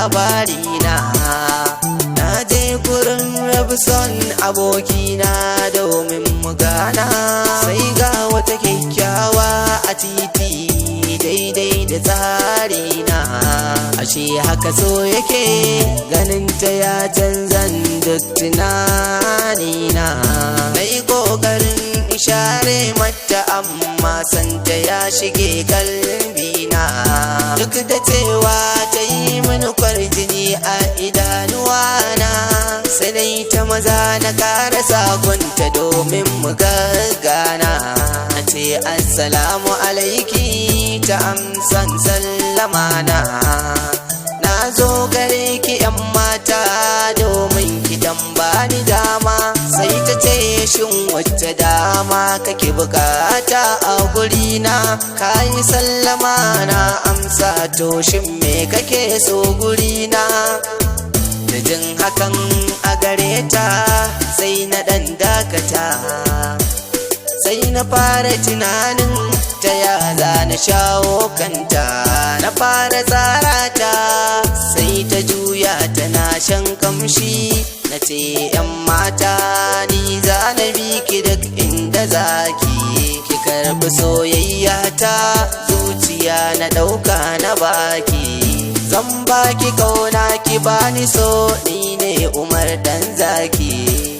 Labari na, na je gurin Rabson abokina domin mu gana, sai ga wata kyakkyawa a titi daidai da tsarina. Ashe haka so yake, ganin ta ya canzan duk tunanina. Na yi ƙoƙarin share mata, amma santa ya shige kalbina, duk da cewa ta yi mini kwarjini a idanuwana. Sai dai ta maza na ƙara sakonta domin mu gaggana. Na ce, "Assalamu alaiki." Ta amsan sallama na. "Na zo gare ki, yan mata, domin ki dan bani dama." Sai ta ce, "Shin wacce dama kake bukata a gurina? Ka yi sallama na amsa, to shin me kake so gurina?" Da jin hakan a gare ta, sai na dan dakata, sai na fara tunanin ta ya za na shawo kanta. Na fara tsara ta, sai ta juya tana shan kamshi. Na ce, "Yan mata, ni za na bi ki duk inda zaki. Ki karbi soyayya ta, zuciya na ɗauka na baki. Zan baki kauna, ki bani so. Ni ne Umar Dan Zaki."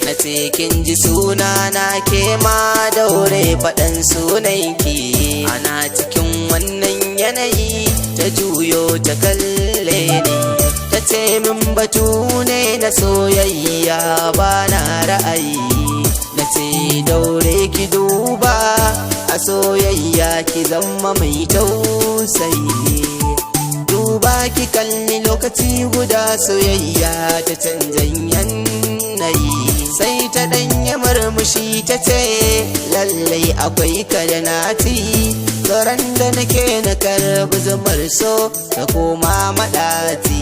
Na ce, "Kin ji suna na, ke ma daure faɗan sunanki." Ana cikin wannan yanayi, ta juyo ta kalle ni, ta ce min, "Batu ne na soyayya, ba na ra'ayi." Na ce, "Daure ki duba, a soyayya ki zama mai tausayi. Duba ki kalli, lokaci guda soyayya ta canzan yanayi." Sai ta ɗanya murmushi ta ce, "Lallai akwai ka da nati. Tsoron da nake na karbi zumar so ta koma maɗaci."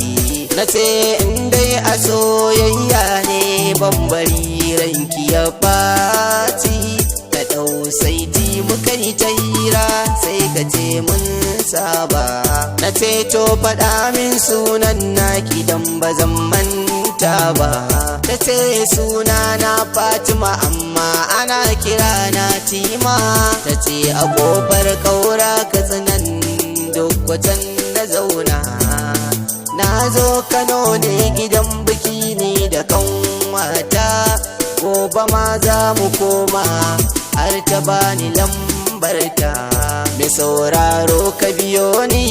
Na ce, "In dai a soyayya ne, bambari ranki ya ɓaci." Ta ɗau saiti, muka yi ta hira, sai ka ce mun saba. Na ce, "To faɗa min sunan naki dan ba zan manta ba." Ta ce, "Suna na Fatima, amma ana kira na Tima." Ta ce a Kofar Kaura, Katsinan duk watan na zauna. Na zo Kano ne gidan biki ne da kanwata, gobe ma za mu koma, har ta bani lambarta. Mai sauraro, ka biyo ni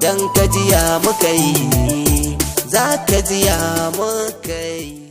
dan ka jiya muka yi, za ka jiya muka yi.